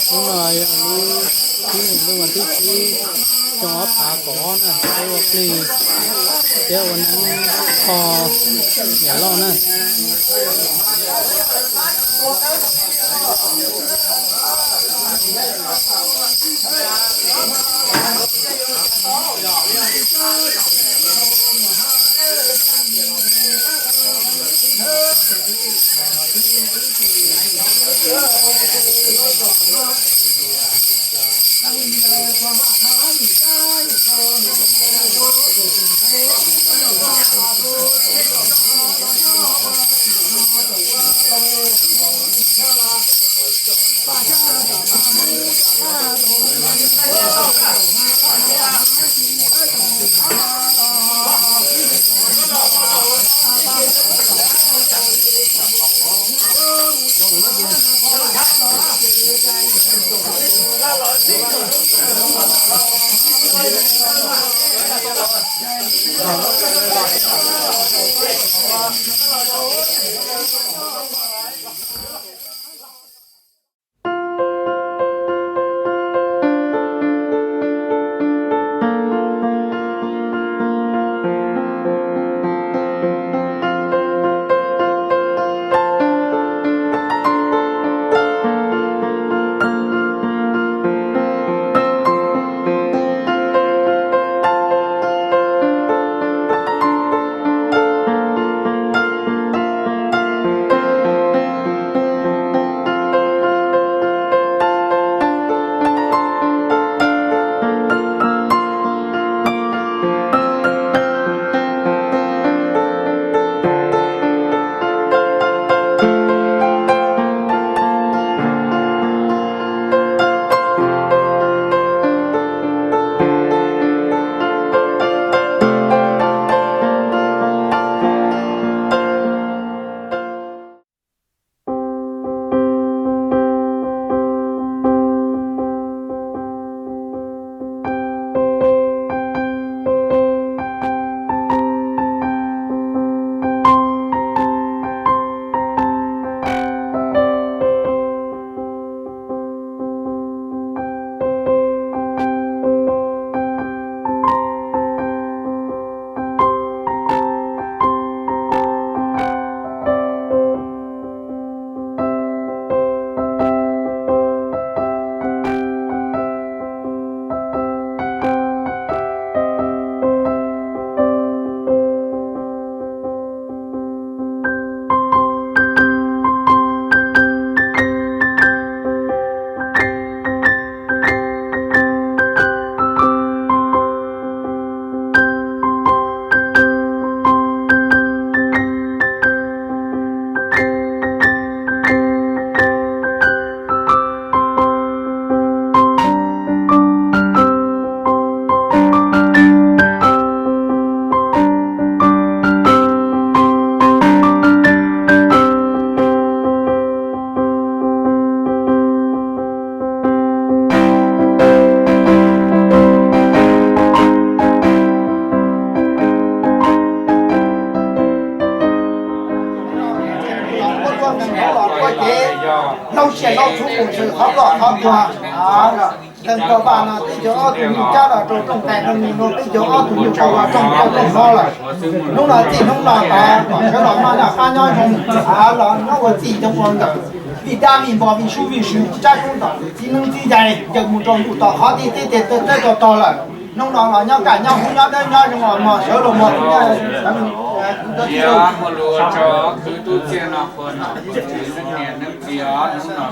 Hnub no yog lub tsib hlis lub vas thib tsib, xyoo ob phav kaum ob na, peb ua plig thiab ua neeb kho niam loj na. Ces laub sia laub txhuv mus ntsws qhov loj qhov tuag, ntees tau vaj no twb cov ob tug nyuj cab los rau rooj tais rau nws no twb cov ob tug nyuj qau los rooj rau rooj no lawm. Hnub no txij hnub no tod kom sawv los noj noj qab nyob zoo, los nyob ua txij cov ua nkawm, vij dab vij npog vij sub vij sw, tsab koob tom txiv neeb txiv yaig, ncaws mus rau ntuj tom qhov tiaj teb teb tog tog lawm. Hnub no los nyob kaj nyob huv nyob dawb nyob zoo os mog, sawv los mog.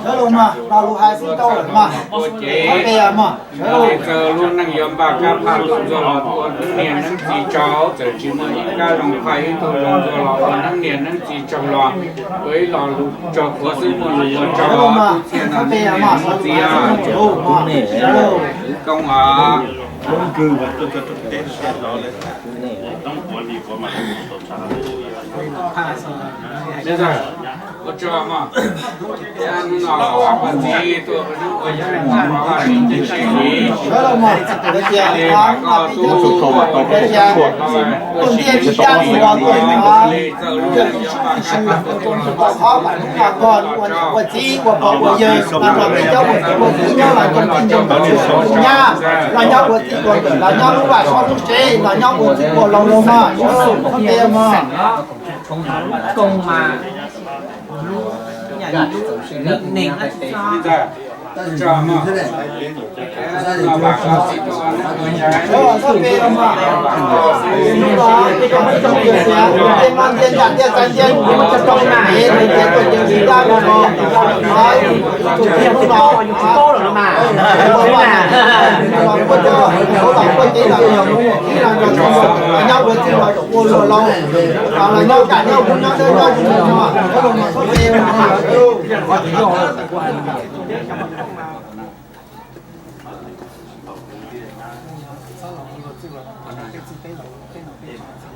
Sawv los mog, lo lus hais xwb tau lawm mog. Ob peb mog. Txawm lub neej yuav npaj kab phaj los ntxuag los ua neeb niam neeb txiv tsaug, txawm tsis muaj ib kab zoo phaj ib tug los ntxuag los ua neeb niam neeb txiv tsaug los ua ib lo lus tsaug qhuav xwb, muaj lus ua tsaug tub txhiaj no neeb niam neeb txiv os. Koob os. Ua txiv ua pog ua yawg, mas txog peb cov ua txiv ua txiv nyob los nyob ua txiv ua nkawm los nyob ua txiv ua nkawm los nyob lub vaj lub tsev los nyob ua txiv ua laus los mas,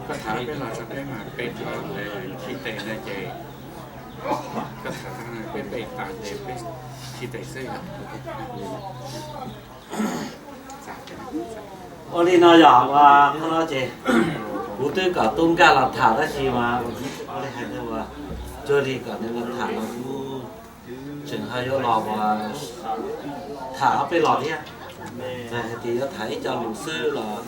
Koj tham peb los tso peb mam peb tso, khib tes no ces koj tham peb peb tas ces peb khib tes xwb. Ua li no yog ua qhov no ces kuv twb kom tub nkaj los tham tab sis mas ua li hais tias ua cuag li kom nws los tham los kuv tseem ho yuav los ua tham ob peb los thiab. Hais tias yuav tham ib co lus xwb los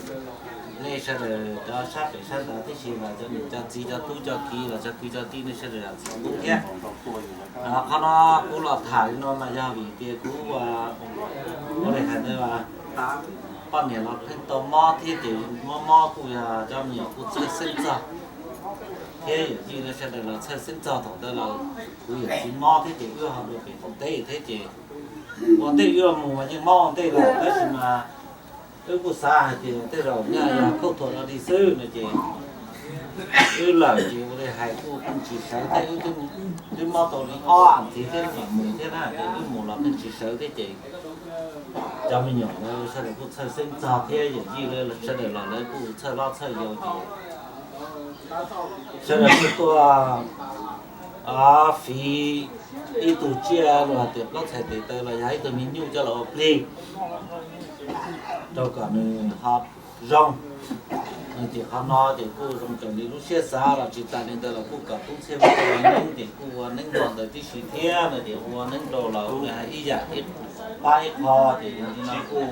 nej sawv daws cov sab pem sab ntawd tib si los cov niam cov txiv cov tub cov kiv los cov kwv cov tij nej sawv daws zam txim pub thiab. Qhov no kuv los tham li no mas yog vim tias kuv ua, ua li hais tias poj niam los pheej tau mob thiab ces mob mob kuj yog cov me nyuam kuj txhawj xeeb txog thiab yawm yij lawv sawv daws los txhawj xeeb txog thaum ntawd los kuv yawm txiv mob thiab ces wb ho dua pem qaum teb thiab ces ua ntej wb mus mas yeej mob ua ntej lawm tab sis mas wb kuj xav hais tias tej zaum nyaj yog khaub thuas dog dig xwb no ces wb lawm ces ua li hais kuj pheej tsis sawv thiab wb twb mob tau li ob ntxiv thiab mam mus thiab na ces wb mus los pheej tsis sawv thiab ces cov me nyuam lawv sawv daws kuj txhawj xeeb txog thiab yawm yij lawv sawv daws los lawv kuj txhawj hlob txhawj yau ces sawv daws kuj tuaj fiv ib tug tsiaj los hais tias plaub txhais tes taw los yog ib tug me nyuj coj los ua plig rau kom nws ho zoo. Ces qhov no ces kuj zoo raws li lub siab xav los tsis tas li ntawd los kuj kom tub Txhiaj Vaj ua neeb ces kuj ua neeb nrog ntawd tib si thiab no ces ua neeb rau los ua li hais ib yam ib pab ib qho ces yog li no kuj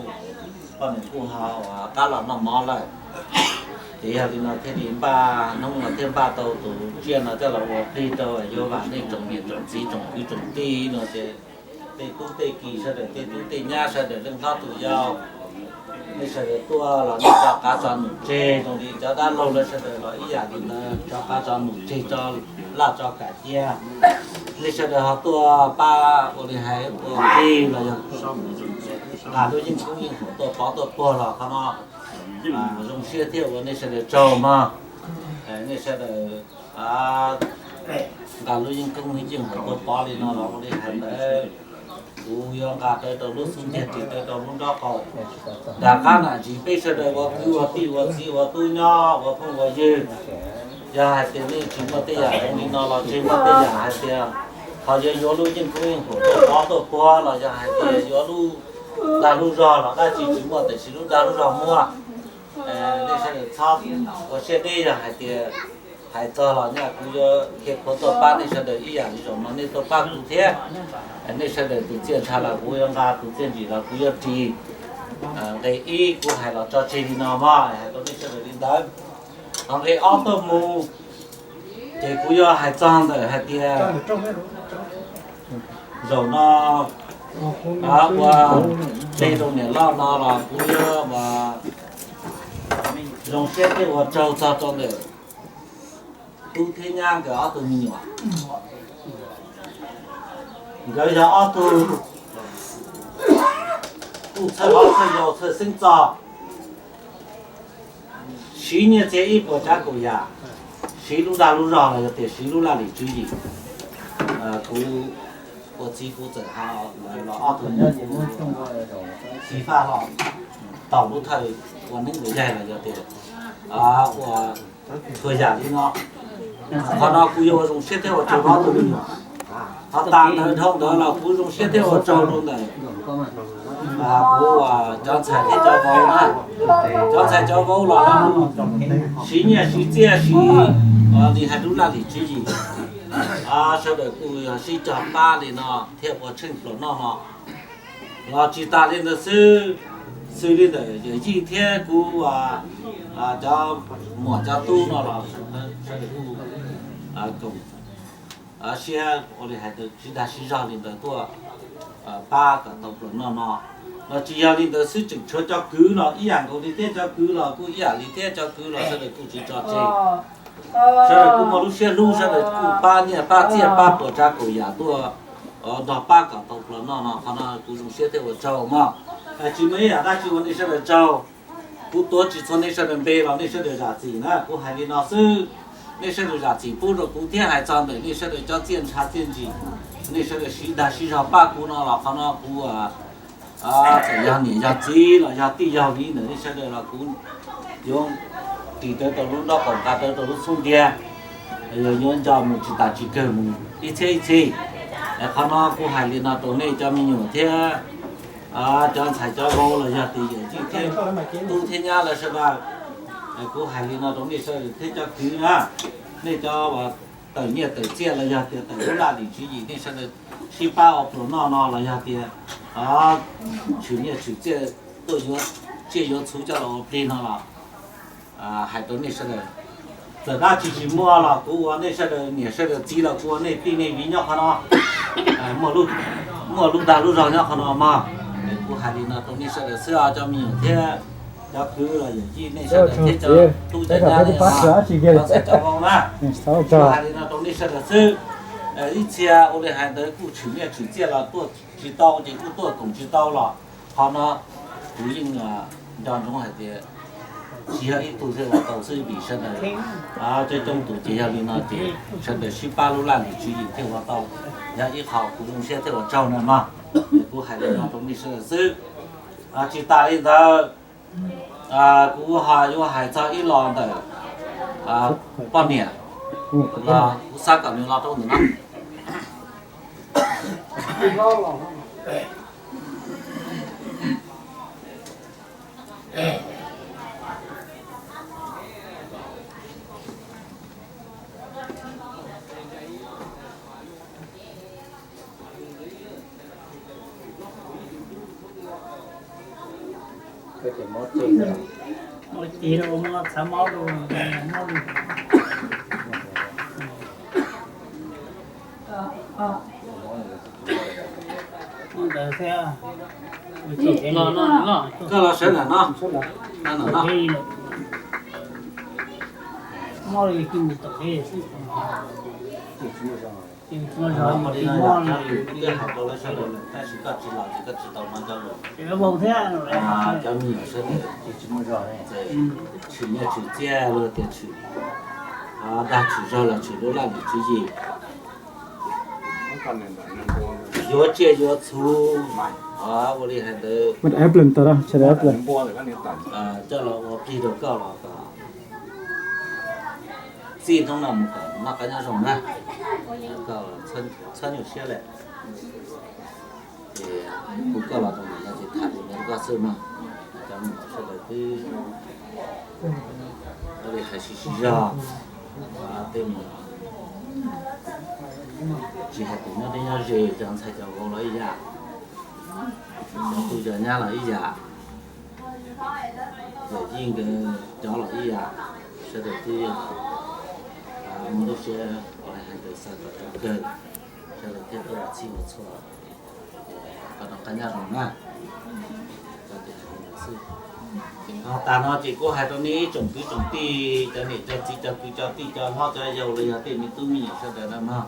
poj niam kuj ho ua qab los noj mov lawm. Ces yog li no thiaj li npaj hnub no thiaj npaj tau tus tsiaj no coj los ua plig rau yuav vam nej tsoom niam tsoom txiv tsoom kwv tsoom tij no ces tej tub tej ki sawv daws tej tub tej nyab sawv daws leej hlob tus yau nej sawv daws tuaj los nej tso qav tso num tseg zoo li cov dab laug lawv sawv daws los ib yam li ntawd tso qav tso num tseg tso laj tso kam cia. Nej sawv daws ho tuaj pab ua li hais ua plig los yog nqa lub yeeb koob yeej haum tuaj pov tuaj puag los qhov no zoo siab thiab ua nej sawv daws tsaug mog. Nej sawv daws nqa lub yeeb koob yeej haum tuaj pov li no los ua li hais ntawd kuv yuav nqa rawv rau lub xub ntiag ris rawv rau lub nrob qaum. Nram qab nam ntsis peb sawv daws ua kwv ua tij ua txiv ua tub nyob ua phooj ua ywg, yog hais tias nej tsis muaj tej yam zoo li no los tsis muaj tej yam hais tias qhov yuav yuav lub yeej koob yeej haum tuaj pov tuaj puag los yog hais tias yuav lub dag lub zog los dab tsi tsis muaj tiam sis lub dag lub zog muaj. Nej sawv daws txhob ua siab deb yog hais tias hais txog los nyaj kuv yuav qhia qhuav tuaj pab nej sawv daws ib yam li zaum no nej tuaj pab kuv thiab. Nej sawv daws tus txiaj ntsha los kuv yuav nqa, tus txiaj ntsig los kuv yuav ris. Nqe ib kuv hais los tso tseg li no mog, hais rau nej sawv daws li ntawd. Ho nqe ob tuaj mus ces kuv yuav hais txog ntawm hais tias zaum no ua dej rau niam loj no los kuv yuav ua zoo siab thiab ua tsaug txog rau ntawm tub thiab nyab nkawd ob tug me nyuam. Nkawd yog ob tug kuj txhawj hlob txhawj yau txhawj xeeb txog, siv nyiaj txiag ib puas tsav kaum yam, siv lub dag lub zog los yog tias siv lub laj lim tswv yim. Kuv ua txiv kuv txawm hais lawv los ob tug xyiv faj los tau lub thawj ua neeb ua yaig los yog tias ua txhua yam li no. Qhov no kuv yuav ua zoo siab thiab ua tsaug ob tug me nyuam. Qhov tas ntawd dhau ntawd los kuv zoo siab thiab ua tsaug rau ntawm kuv cov ntxhais thiab cov vauv na. Cov ntxhais cov vauv los siv nyiaj siv txiaj siv li hais lub laj lim tswv yim, sawv daws kuj sib cog pab li no thiaj ua tsheej pluas noj no. Los tsis tas li ntawd xwb, xws li ntawm yawm yij thiab kuv cov muam cov tub no los sawv daws kuj koom siab ua li hais tias sib dag sib zog li ntawd tuaj pab kom tau pluas noj no. Los tsis yog li ntawd xwb, tseem tshuav cov kwv los ib yam nkaus li thiab, cov kwv los kuj ib yam li thiab, cov kwv los sawv daws kuj tsis tso tseg. Sawv daws kuj muaj lub siab hlub, sawv daws kuj pab nyiaj pab txiaj pab puas tsav kaum yam tuaj nrog pab kom tau pluas noj no. Qhov no kuv zoo siab thiab ua tsaug mog. Tsis muaj ib yam dab tsi ua nej sawv daws tsaug. Kuv tuav tsis txog nej sawv daws npe los nej sawv daws zam txim na, kuv hais li no xwb. Nej sawv daws zam txim pub rau kuv thiab hais txog ntawm nej sawv daws cov txiaj ntsha txiaj ntsig, nej sawv daws sib dag sib zog pab kuv no los qhov no kuv txawm yog niam yog txiv los yog tij yog viv ntawm nej sawv daws los kuv yuav ris rawv rau lub nraub qaum, nqa rawv rau lub xub ntiag, yuav nco mus tsis tas tsis kawg mus ib txhiab ib txhis. Qhov no kuv hais li no rau nej cov me nyuam thiab cov ntxhais cov vauv los yog tias yawm yij thiab tub thiab nyab lawv sawv daws. Kuv hais li no rau nej sawv daws thiab cov kwv na, nej cov tawm nyiaj tawm txiaj los yog tias tawm lub laj lim tswv yim nej sawv daws sib pab ua pluas noj no los yog tias tshwm nyiaj tshwm txiaj tuaj yuav tsiaj yuav txhuv coj los ua plig no los hais rau nej sawv daws. Txawm dab tsi tsis muaj los kuv ua nej sawv daws niam sawv daws txiv los kuv ua nej tij nej viv nyob qhov no, muaj lub dag lub zog nyob qhov no mog. Kuv hais li no rau nej sawv daws xwb os cov me nyuam thiab cov kwv los yawm yij nej sawv daws thiab cov tub cov nyab, cov ntxhais cov vauv na. Kuv hais li no rau nej sawv daws xwb. Ib txhia ua li hais ntawd kuj tshwm nyiaj tshwm txiaj los tuaj tsis tau ces kuj tuaj koom tsis tau los qhov no kuv yeej nco ntsoov hais tias tsis yog ib tug thiaj ua tau xwb vim sawv daws coob coob tus ces yog li no ces sawv daws sib pab lub laj lim tswv yim thiaj ua tau. Yog ib qho kuv zoo siab thiaj ua tsaug no mog. Kuv hais li no rau nej sawv daws xwb. Tsis tas li ntawd, kuv ho yuav hais txog ib lo ntawm poj niam los kuv xav kom nws los rau ntawm no. Koj los sawv ntawm no, no, no. Twb hais rau lawv sawv daws lawm tab sis koj tsis los ces koj tsis tau nov cov lus. Cov me nyuam sawv daws tshwm nyiaj tshwm txiaj los tias tshwm dag tshwm zog los tshwm lub laj lim tswv yim, yuav tsiaj yuav txhuv, ua li hais ntawd, coj los ua plig rau koj los kom txij hnub no mus kom noj qab nyob zoo na. Koj txhob nyuaj siab lawm. Ces kuv koj los rau ntawm no ces tham li ntawd rau koj xwb mog. Cov me nyuam sawv daws twb ua li hais sib sib zog, tej me nyuam tsis hais tus nyob deb nyob ze, cov ntxhais cov vauv los ib yam, cov tub cov nyab los ib yam, yawm yij nkawd cov los ib yam, sawv daws twb muaj lub siab ua li hais ntawd xav kom tau kawg, sawv daws thiaj tuaj ua txhij ua txhua, kom noj qab nyob zoo na. Ho tas no ces kuv hais rau nej ib tsoom kwv tsoom tij, cov niam cov txiv cov kwv cov tij cov hlob cov yau los yog tej me tub me nyuam sawv daws na mog,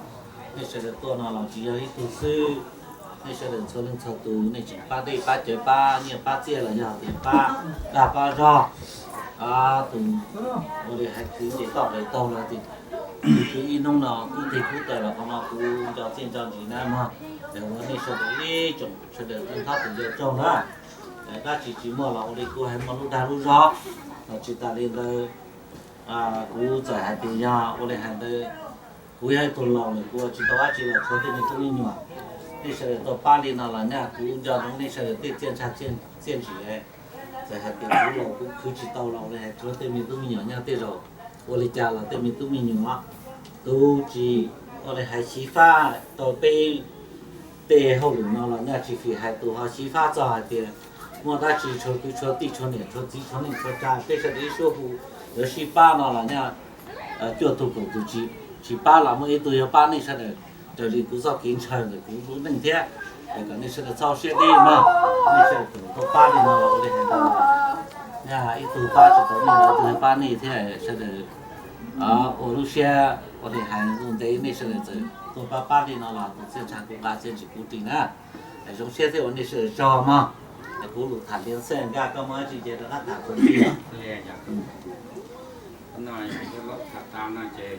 nej sawv daws tuaj no los tsis yog ib tug xwb, nej sawv daws txhua leej txhua tus nej tseem pab dej pab cawv pab nyiaj pab txiaj los yog tias pab dag pab zog, tus ua li hais khwv nce toj nqes taug los tias khwv ib hnub no kub teg kub taw los qhov no kuv nco txiaj nco ntsim na mog. Es ua nej sawv daws ib tsoom sawv daws tus hlob tus yau tsaug na. Dab tsi tsis muaj los ua li kuv hais muaj lub dag lub zog, los tsis tas li ntawd kuv txawm hais tias yog ua li hais ntawd Kuv yog ib tug laus lawm, kuv ua tsis tau dab tsi los tshuav tej me tub me nyuam. Nej sawv daws tau pab li no los nyaj kuv nco ntsoov nej sawv daws tej txiaj ntsha txiaj ntsim. Txawm hais tias kuv laus kuv khwv tsis tau los ua li hais tshuav tej me tub me nyuam nyob tej zaum ua li cas los tej me tub me nyuam tus tsis ua li hais xyiv fab rau peb tej hauj lwm no los nyaj tsis fim hais tus ho xyiv fab txog hais tias muaj dab tsi tshuav kwv tshuav tij tshuav niam tshuav txiv tshuav neej tshuav tsa peb sawv daws ib suab hu yuav sib pab no los nyaj cuaj tug kaum tus tsis pab los muaj ib tug yuav pab nej sawv daws raws li kuv txoj kev ntshaw ntawm kuv lub neej thiab. Es kom nej sawv daws txhob siab deb mog, nej sawv daws tau pab li no los ua li hais tias ib tug pab tsis tau nej los ib tug yuav pab nej thiab. Sawv daws ua lub siab ua li hais ntuj ntev nej sawv daws txawm tuaj pab pab li no los tus txiaj ntsha kuv nqa txiaj ntsim kuv ris na. Zoo siab thiab ua nej sawv daws tsaug mog. Es kuv lus tham li xwb, nkaj koj muaj dab tsi ces rov qab tham kuv ntxiv. Tham tas no ces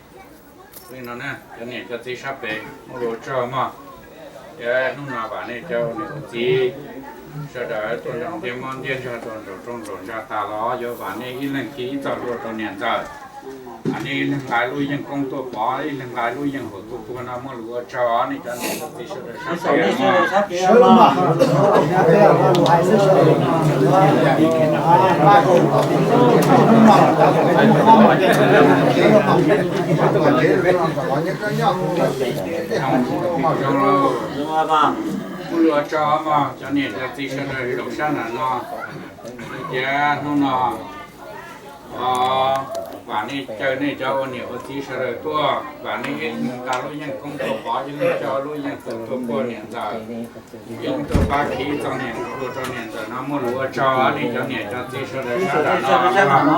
li no na, cov niam cov txiv sab pem muaj lus ua tsaug mog. Ces hnub no vam nej cov niam cov txiv sawv daws tuaj nrog ntiaj muab ntiaj ntsag tuaj nraum rooj nraum ntsa tas los yuav vam nej ib leeg khi ib txoj hlua rau niam ntxawm. Nej ib leeg nqa lub yeej koob tuaj pov, ib leeg nqa lub yeej huam tuaj pua no muaj lus ua tsaug nej cov niam cov txiv sawv daws sab pem. Zoo lauj, muaj lus ua tsaug mog cov niam cov txiv sawv daws zoo sab nram no. Ces hnub no vam nej caw nej cov ua niam ua txiv sawv daws tuaj, vam nej ib leeg nqa lub yeej koob tuaj pov, ib leeg coj lub yeej huam tuaj pua niam ntxawm, ib leeg tuaj pab khi txoj niam hlua rau niam ntxawm no muaj lus ua tsaug nej cov niam cov txiv sawv daws sab nram no.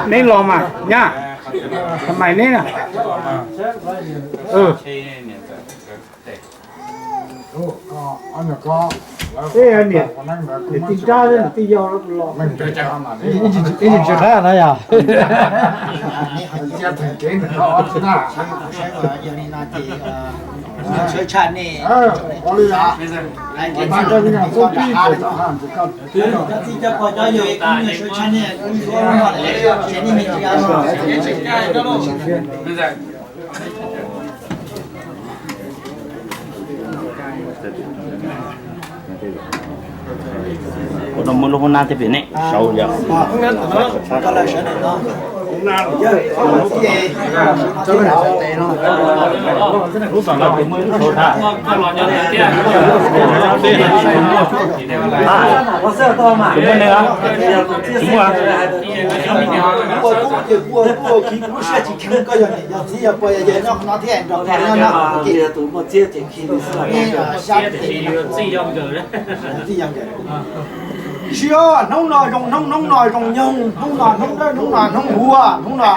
Neb los mas nyab, tha mais neb na. Niam tij nrab thiab niam tij yau los, ib tsis tsis qab na yog. Kuv no muaj lub hoob nab thiab pem ne, saud yog. Kuv muaj ne, kuv muaj. Siab hnub no zoo hnub, hnub no zoo nyoog, hnub no hnub dawb, hnub no hnub huab, hnub no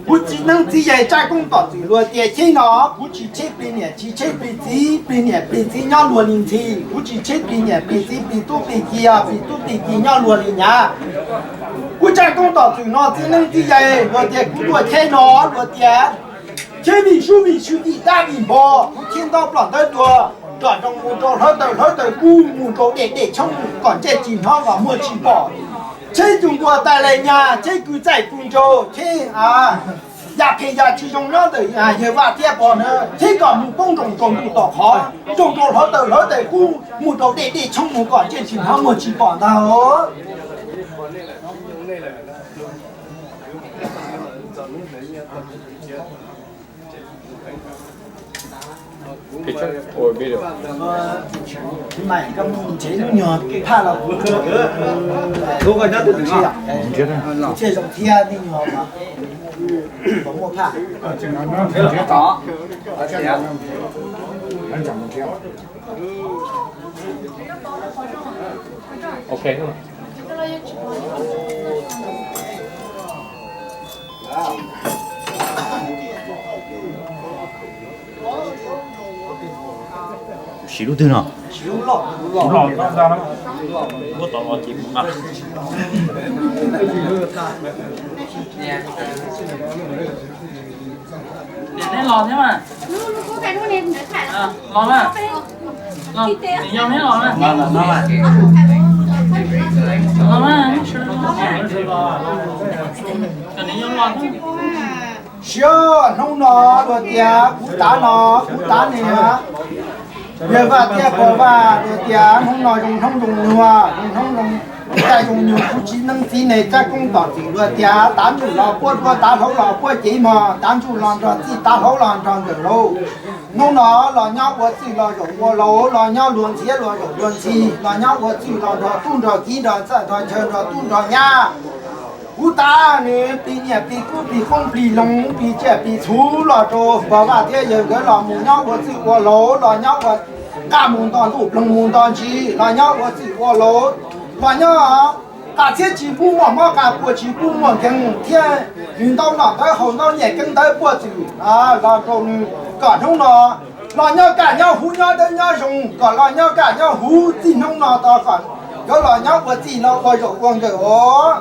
kuv txiv neeb txiv yaig tsaib koob tom txwm luag tias cheb no kuv tsis cheb plig niam tsis cheb plig txiv, plig niam plig txiv nyob luag li ntxhi, kuv tsis cheb plig niam plig txiv plig tub plig ki, plig tub plig ki nyob luag li nyab. Kuv tsaib koob tom txwm no txiv neeb txiv yaig luag tias kuv tuaj cheb no luag tias cheb vim sub vim sw vim dab vim npog, kuv cheb ntaub plom ntawv tuag, nrom nroos mus rau hlawv taws hlawv taws kub, mus rau dej dej tshoob kom ntsej tsis hnov kom muag tsis pom. Cheb cuj npua tais lais nyag, cheb kwv txaij kwv nraug, cheb yam phem yam tsis zoo nyob ntawm yawg vaj thiab pog na, cheb kom mus poob nroos rau ntuj tom qhov, nroos rau hlawv taws hlawv taws kub, mus rau dej dej tshoob mus kom ntsej tsis hnov muag tsis pom ntag. Tsev lub nyuag phaj los kuv thiaj zoo thiab nej nyuag muaj phaj. Ok. Siv lub twg no? Neb los thiab mas. Los mas. Los, neb los mas. Los mas. Kom neb los thiab. Siab hnub no luag tias kuv tav no, kuv tav niam. Yawg Vaj thiab Pog Vaj luag tias hnub no zoo hnub zoo nyuag, zoo hnub zoo caij zoo nyoog, kuv txiv neeb txiv neeg caj koob tom txwm luag tias tav ntsuj los puab duab, tav hlauv los puab cev mog, tav ntsuj los nrog txij, tav hlauv los nrog nkawm lauj. Hnub no los nyob ua txwj los zaum ua laus, los nyob luag ntxhiab los zaum luag ntxhi, los nyob ua txwj los nrog tub nrog kiv, nrog txawj nrog chaw, nrog tub nrog nyab. Kuv tav nws plig nyiaj plig kub plig qoob plig loo plig tsiaj plig txhu los rau Pog Vaj thiab yawg nkawd los mus nyob ua txwj ua laus, los nyob ua qab mus nto ntuj ploog mus nto ntsis, los nyob ua txwj ua laus, los nyob qab txhiab tsis pub muaj mob, qab puas tsis pub muaj nkeeg thiab. Nws ntau nom ntawv haus ntau nyiaj keeb ntawv puag txwm los rau nws kom hnub no los nyob kaj nyob huv, nyob dawb nyob zoo, kom los nyob kaj nyob huv, txij hnub no tos kom nkawd los nyob ua txij los ua zaum ua nkawm os.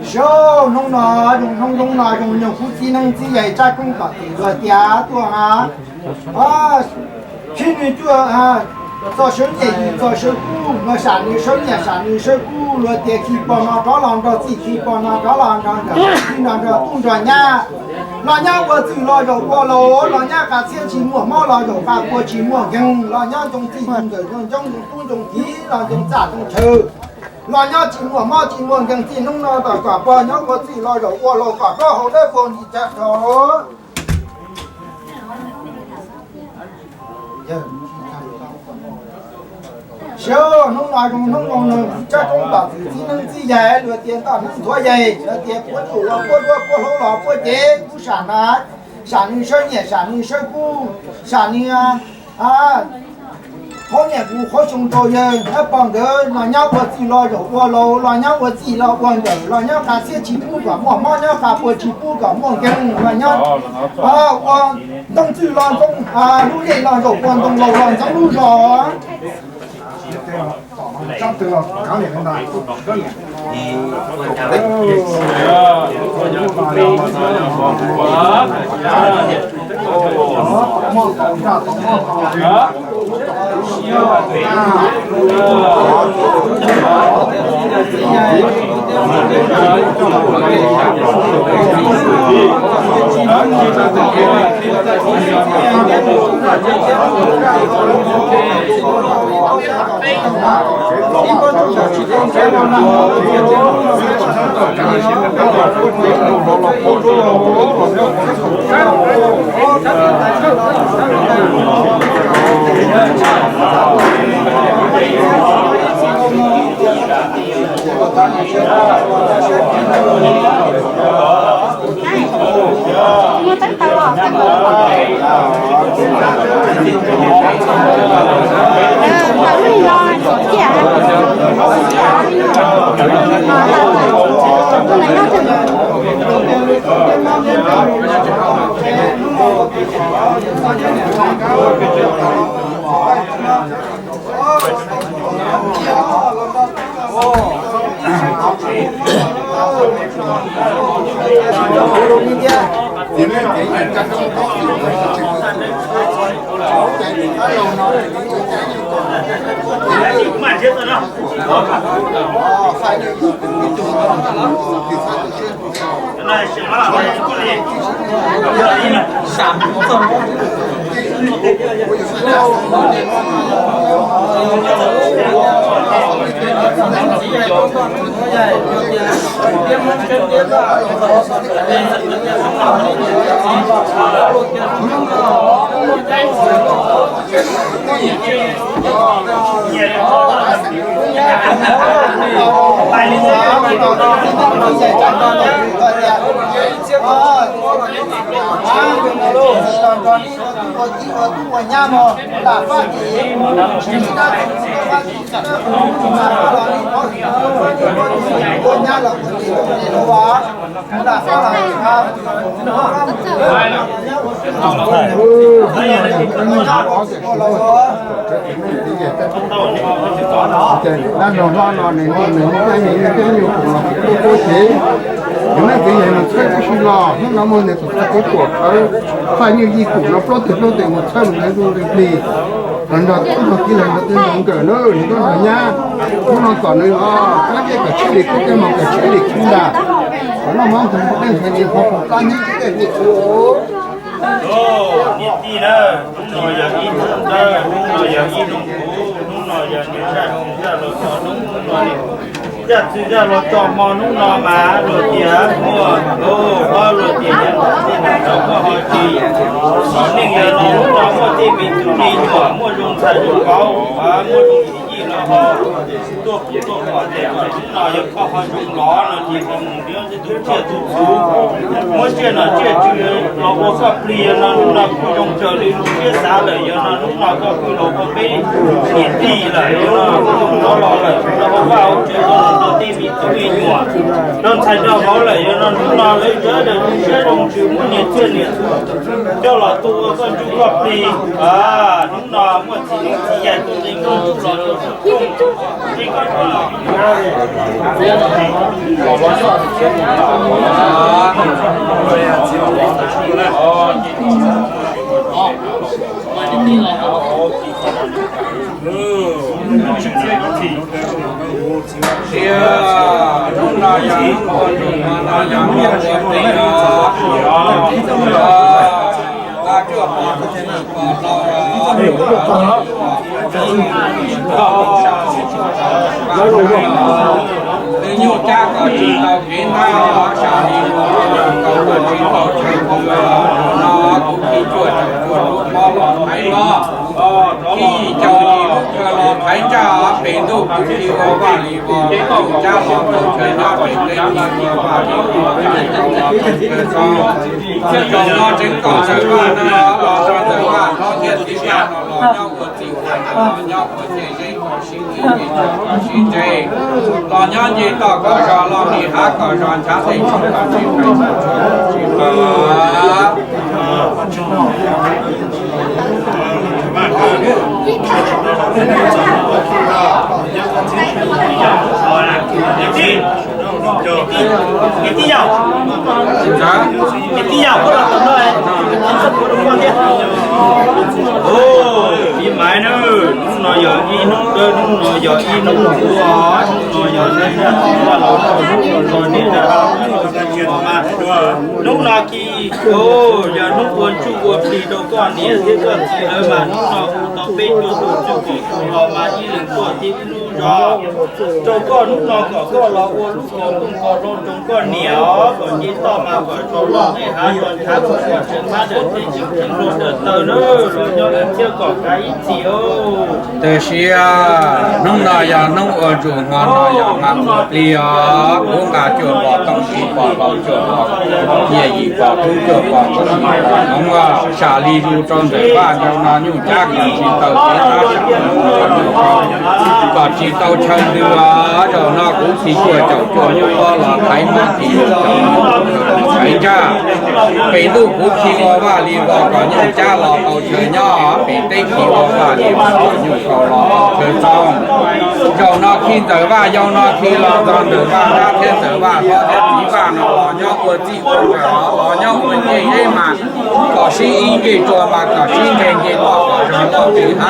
Saub hnub no zoo hnub zoo no zoo nyoog, kuv txiv neeb txiv yaig caj koob tom txwm luag tias tuaj ha, sib nws cuaj, txog sawv nyiaj yim txog sawv kub, no sam nws sawv nyiaj sam nws sawv kub, luag tias khi pog no rov los nrog txij, khi pog no rov los nrog nkawm, khi no nrog tub nrog nyab. Los nyob ua txwj los zaum ua laus, los nyob qab txhiab tsis muaj mob, los zaum qab puas tsis muaj nkeeg, los nyob ncoo txij ncoo nkawm, ncoo ncoob ncoo tub ncoo kiv, los ncoo txaj ncoo chaw, los nyob tsis muaj mob tsis muaj nkeeg, txij hnub no tom kom pog nyob ua txwj los zaum ua laus kom plaub hau dawb paug nti cag rau. Saub hnub no zoo hnub zoo no, caj koob tom txwm txiv neeb txiv yaig luag tias ntoj neeb nthuav yaig, luag tias puab ntsuj los puab duab, puab hlauv los puab cev, kuv sam na, sam nws sawv nyiaj sam nws sawv kub, sam nws qhuab nyiaj kuv qhuab xyoo rau yawg thiab pog nkawd, los nyob ua txwj los zaum ua laus, los nyob ua txij los ua nkawm, los nyob qab txhiab tsis pub kom muaj mob, nyob qab puas tsis pub kom muaj nkeeg, los nyob ua ntoo txwj los ntxoov lub zej, los zaum ua ntoo laus los ntxoov lub zos. Dab laug hlob no nws nws nws nws nws nws nws kuv los kuv kuj ces, nws leej txiv yog nws txhawb kuj si los hnub no muaj nws tus txhawb kuv tuam khawv faj nyuj yij kum no plaub teg plaub teg mus txhawb mus ntawd ntu li plig los nrog tub nrog kiv los nrog tej nrog nkawm na nws tuaj nrog nyab. Hnub no kom nws os kab ncej kom tshib li kub tej mos kom tshib li kub ntag. Kom noj mov ntxhais npua dej ntxhais niam qhuav qhuav kab ncej kub tej ntxhais kuv. Niam tij na, hnub no yog ib hnub dawb, hnub no yog ib hnub kuv, hnub no yog niam zaj txiv zaj los txog hnub no, zaj txiv zaj los txog hmo hnub no mas luag tias muaj hlob luag tias yog tej neeg rau koj ho tsis, txom nyem yog los hnub no muaj tej me tub me nyuam muaj zoo ntxhais zoo vauv, muaj zoo txiv yij los ho tuaj pom tuaj pom tias hnub no yog koj ho zoo los no ces ho mus nrhiav tus tsiaj tus txhu, muab tsiaj nom tsiaj tswv los ua koj plig no, hnub no kuj zoo raws li lub siab xav lawm, yog no hnub no koj kuj los ua peb niam tij lawm, yog no kuj zoo rov los lawm, no ua vaj ua tsev rau tej me tub me nyuam, rau ntxhais rau vauv lawm, yog no hnub no lawv sawv daws zoo siab zoo ntsws muab niam tsiaj niam txhu coj los tuaj ua koj ntsuj koj plig. Hnub no muaj txiv neej txiv yaig tuaj nqi koj ntsuj los tuaj nqi koj ntsuj los Nws nyuj cab koj tsis tau kev ntag, sam li mus tau koj tsis tau chaw mus, no kuv khi cuaj caum cuaj lub pob los thaiv no, khi caum yim lub chaw los thaiv ntsaj, pem ntuj kuv khi ua vaj li vos, nyuj cab los tau chaw nyob pem teb khi ua vaj li vos, chaw txog. Zaum no tseev kom Ntxawm Vaj no los rau Ntxawm Vaj hlob thiab txiv Vaj no los nyob ua txij ua nkawm, los nyob ua ncej zeb, koj sib tw ncej tso koj sib ntseb, los nyob nce toj kom zog, los nqis hav kom zog, nchav tej tshoob kom tsis pais tsis pw. Niam tij yau, niam tij yau, koj los tom no, pib maiv na, hnub no yog ib hnub dawb, hnub no yog ib hnub kuv os, hnub no yog hnub no los rau hnub no niam, hnub no khi, yog hnub ua ntsuj ua plig rau koj niam thiab koj txiv lawv mas hnub no hu tau peb cuaj tus tswv koom tus los mas ib leeg tuaj tib lub zos rau koj, hnub no kom koj los ua lub kom kooj kom loo rau koj niam os, kom nce toj mas kom tso loj nqis hav tso ntshav kom kom tseem hmab dawm teb tseem ceeb luag dawm taw na, los nyob ib txhiab kom kav ib txhis os. Tam sim hnub no yog hnub ua ntsuj, hmo no yog hmo ua plig os, kuv nqa cuaj pom tooj, tsib pom hlau, cuaj pom nyiaj, yim pom kub, cuaj pom kub, yim pom hmoov os. Sam li lus rau Ntxawm Vaj zaum no nyuj cab kom tsis tau kev tab sam, kom tsis tau chaw ntws os. Zaum no kuv khi cuaj caum cuaj lub pob los thaiv hmoov, khi cuaj caum thaiv ntsaj. Pem ntuj kuv khi ua vaj li vos kom nyuj cab los tau chaw nyob, pem teb khi ua vaj li vos kom nyuj kaus los tau chaw txog. Zaum no khi Ntxawm Vaj yau no khi los txog Ntxawm Vaj nrab thiab Ntxawm Vaj hlob thiab txiv Vaj no los nyob ua txij ua nkawm, los nyob ua ncej zeb mas kom sib ib ncej tsua mas kom sib nqes nce toj kom zog loj, nqis hav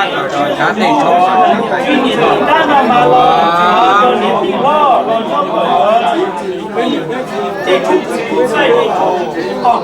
kom zog ntshav, tej tshoob kom tsis pais tsis pw.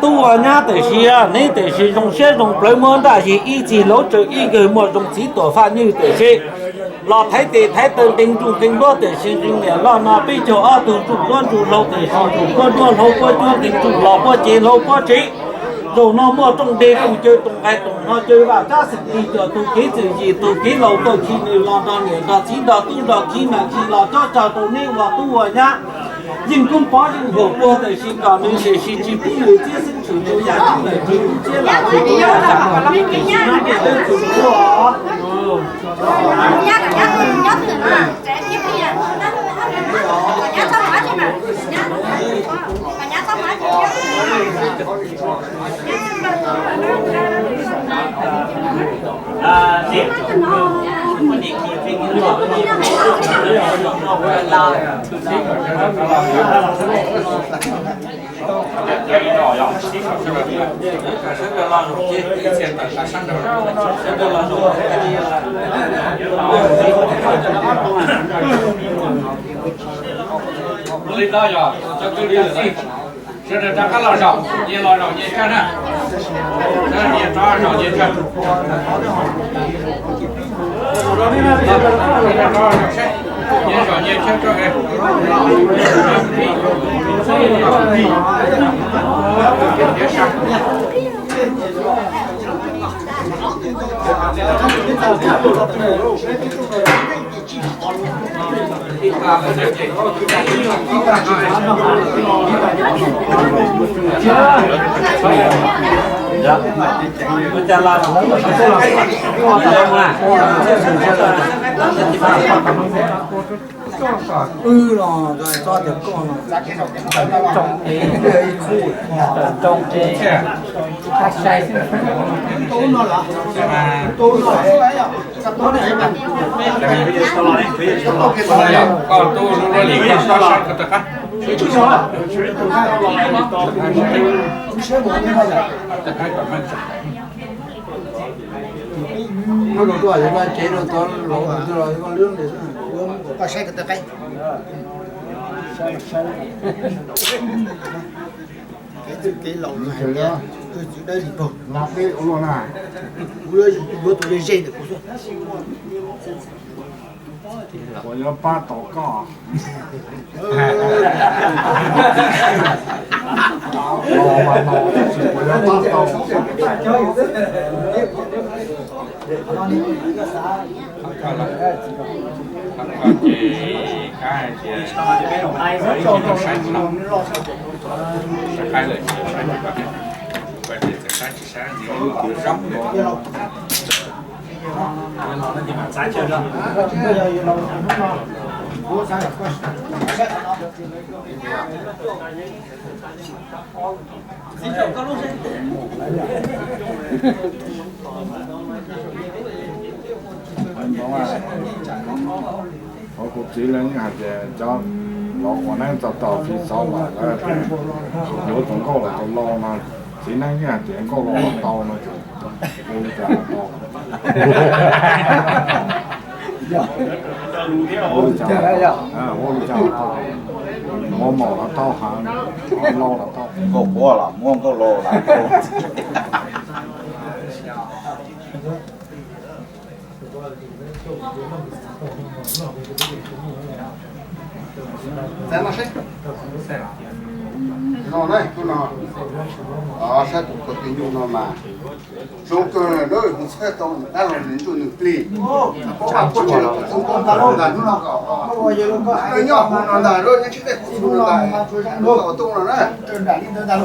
Tub ua nyab tiam sis neb tiam sis zoo siab zoo plawv muab ntaj zis ib txhis laub tsaws ib nkawg muaj zoo txiv tuam faj nyuj tiam sis los thaiv tes thaiv taw nqee ntsuj nqee nruab tiam sis nqee niam loj no peb caug ob tug ntsuj duab ntsuj hlauv tiam sis ntsuj duab nruab hlauv puab cuab nqee ntsuj los puab cev hlauv puab tsev. Zaum no muaj rooj deg tus caw tus nqaij tus no caw vaj tsab xeem tig cuam tus kev txwm yim tus kev laus tuaj khi nws los nrog niam nrog txiv nrog tub nrog kiv mas khi los cob tsag rau neb ua tub ua nyab. Yeej koob pob yeej huam puag tiam sis kom nws tiam sis tsis pub nws txiab xeeb tshwm rau yaj ceeb lawm tsis pub txiab lam tsis pub yaj tsam kom nws tiam sis nyob tej teb txwm tuaj. Li no yog cov kwv tij sawv daws rov qab los zaum, nyias los zaum nyias tsawg na. Nyias rov zaum nyias tsawg. Nyias zaum nyias tsawg rau. Wb no txhob tias koj no, tsoo ib khub, tsoo ib, koj tub lub luaj li koj sab sab ko tau qab. Koj saib ko taw qaib. Kev twj kev laus hais tias tus tswv dawb li pog, kuv yuav yug tus yuav tus ze ze ntawm kuv xwb. Kuv yuav pab tau koj. Kuv yuav pab tau. Kuv txiv lawv yeej hais tias cov los ua neeb txog tau txiv xov los lawv tias yuav tus nkauj los tus lau no, txiv neeb yeej hais tias nkauj lau los tau no ces ua li cas los tau. Ua li cas los tau, ua maum los tau, lau los tau. Nkauj quav los muab nkauj lau los tau. Saib tus kwv tij nyuj no mas zoo kawg, mus txhawb tau nws dab laug nws ntsuj nws plig. Paub mas puaj tsis los txog nkaus nta loj nta hnub no kom nyob hauv no ntag, nyob tsis tej qhov twg no ntag, tau tuaj no na.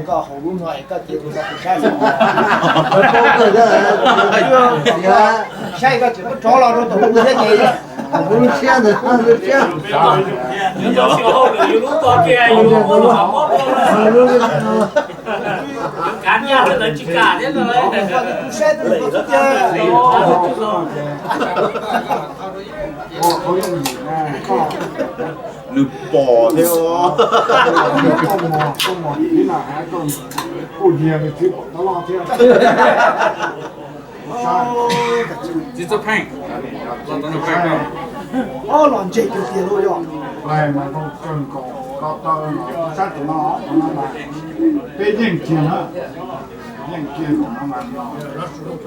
Koj hauv lub no es koj cia kuv tau kuv saib xwb. Saib koj tseem muab rov los rau tom lub siab ces, lub siab ntawd, lub siab. Yus tau siv hauj lwm yus lub ko kiag yus ua lub hauv mob rau. Kav nyaj lawv tsis kam thiab no. Kuv saib tus ko tiag. Nws pom thiab. Kuj nyiag nws txiv pom tab loj thiab. Txiv txawj pheej. Los ntse tiag tiag lauj yog. Hlais mas zoo kawg nkaus, ko taw los sab tim no, no mas peb yeej kiag na, yeej kiag no mas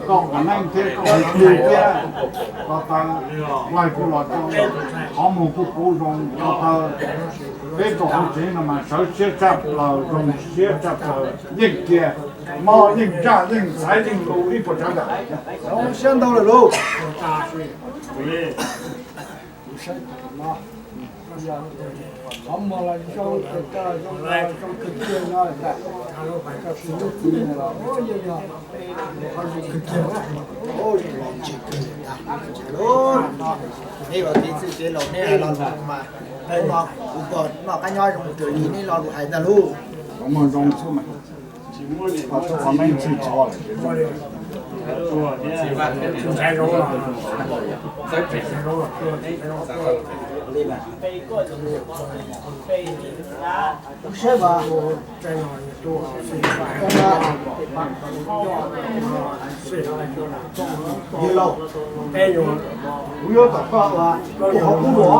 koj ua neej thiab koj ua plig thiab, ko taw hlais kuj los zoo, qhov muag kuj puv zoo, ko taw peb kaum hauv tsev no mas sawv siab tshaj plaws, zoo siab tshaj plaws, yeej kiag, mob yeej ntsaj yeej xaiv yeej lus ib puas tsav ntawm. Zoo siab ntau lawm lauj. Qhov muag los zoo, zoo, zoo kawg kiag no, koj txiv lub txiv los yeej yog qhov zoo kawg kiag. Los ntse kawg li ntag. Neb los kev txwj kev laus neb hais lo lus mas, hnub no kuv pom noj qab nyob zoo raws li neb lo lus hais ntag lauj. Qhov muag zoo xwb mas. Qhov tub qhov meej txwj tso lawm ces zoo. Kuv saib mas, yawg laus, kuv yuav kom koj ua qhov kub dua,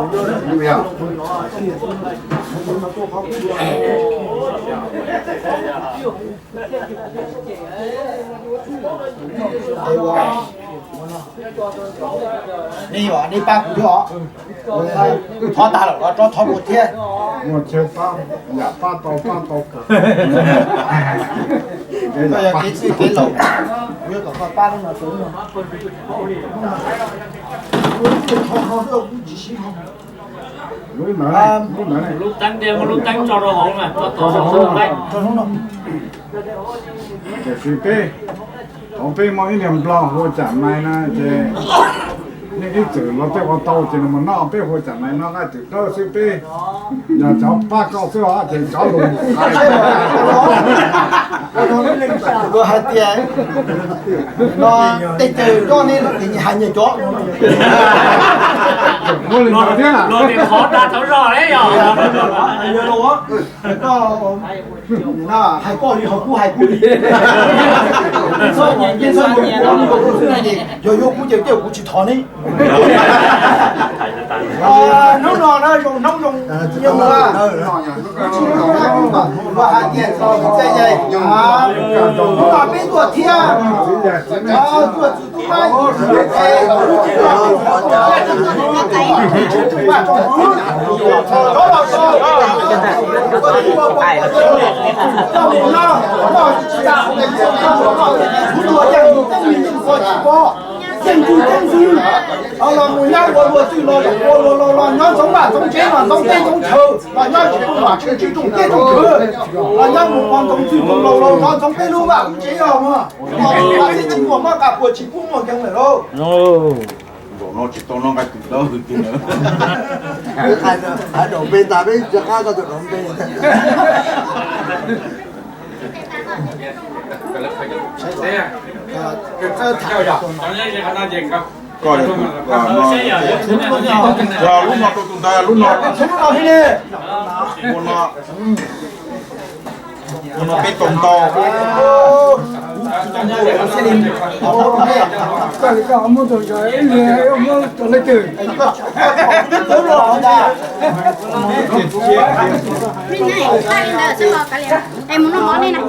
ua qhov kub dua. Nej, nej pab kuv thiab os. Thov tag lawm los tso thov kuv thiab. Muaj chaw pab, yam pab tau pab tau. Koj yog kev txwj kev laus, kuv yuav kom koj pab lub no rau lub no. Lub teeb, muab lub teeb tso rau hauv na, tso rau hauv no. Tiam sis peb, thaum peb muaj ib niag nplog hu ua Tsam Nais na ces nej ib txwm los peb ua tau ces nws mus noj peb hu ua Tsam Nais no nqaij twm dawb xwb peb. Yog cov pab koj xwb os ces cov lus hais tias no tej cawg koj ne los ces hais nyias cov. Muaj li ntawd thiab. Los tias thov dag thov zog ne yog. Koj hais koj li ho kuv hais kuv li. Yog yuav kuv ces kuv tsis thov ne. Hnub no na zoo hnub zoo nyoog na, kuv hais tias txog txij yais, hnub no peb tuaj thiab, tuaj txug tub pab, Txeej tug txeeb xwb, los mus nyob ua luag txwj los ua luag laus los nyob ntxoov vaj ntxoov tsev los ntxoov teb ntxoov chaw los nyob tsis rooj vaj tsis rooj teb rooj chaw, los nyob mus ua ntxoov txwj ntxoov laus los nyob ntxoov peb lub vaj lub tsev os mog. Los tsis muaj mab qab puas tsis pub muaj nkees lawm lauj. Zaum no tsis tau noj nqaij twm dawb hwv tiag. Hais zaum npe tas peb rov qab koj tus zaum npe. Koj lub no rau tus ntawd, lub no, lub no, ua no peb tau ntau. Koj li koj muab tus ntawd ib leeg muab tus leej twg? Mus noj mov ne na.